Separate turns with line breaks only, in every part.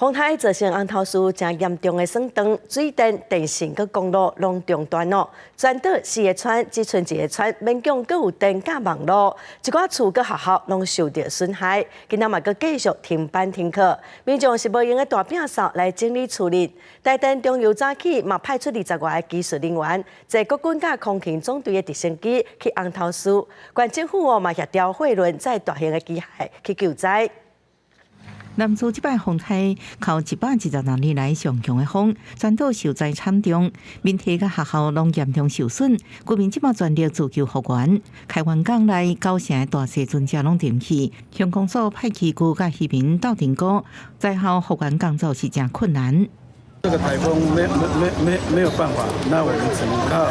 風颱造成紅頭嶼誠嚴重的損斷，水電、電信佮公路攏中斷咯。全島四个村只賰一个村勉強閣有電佮網路，一寡厝佮學校攏受著損害。今仔嘛閣繼續停班停課，民眾是無閒的大摒掃來整理厝裡。台電中油早起嘛派出20外个技術人員，坐國軍佮空勤總隊的直升機去紅頭嶼，縣政府哦嘛協調貨輪載大型的機械去救災。
南嶼這擺風颱，予126年來上強的風，全島受災慘重，民宅佮學校攏嚴重受損，居民這馬全力自救復原。開源港內九成的大細船隻攏沉去，鄉公所派機具佮漁民鬥陣鼓，災後復原工作是誠困難。
這個颱風沒沒沒沒沒有辦法，那我們只能靠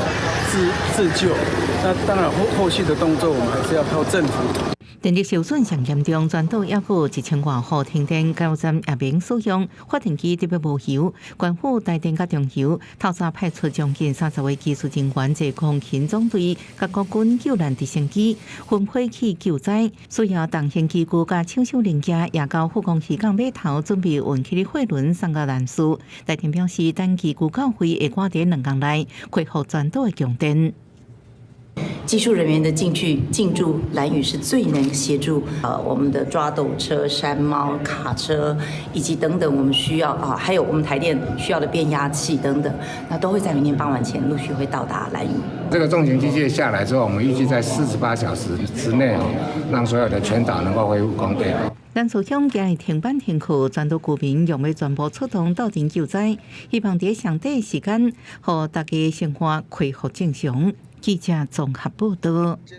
自救。那當然後續的動作，我們還是要靠政府。
電力受損上嚴重，全島猶閣有1000外戶停電，加油站也免使用，發電機特別無油。縣府台電佮中油透早派出將近30位技術人員，坐空勤總隊佮國軍救難直升機分批去救災，需要重型機具佮搶修零件，也到富岡漁港碼頭準備運起的貨輪送到南嶼。台電表示，等機具到位，會趕佇2工內恢復全島的供電。
技術人員的進去進駐蘭嶼是最能協助我們的抓斗車、山貓、卡車以及等等我們需要啊，還有我們台電需要的變壓器等等，那都會在明天傍晚前陸續會到達蘭嶼。
這個重型機械下來之後，我們預計在48小時之內，讓所有的全島能夠恢復供電。
南嶼鄉今日停班停課，全島居民用欲全部出動鬥陣救災，希望佇上短時間，予大家生活恢復正常。記者綜合報道。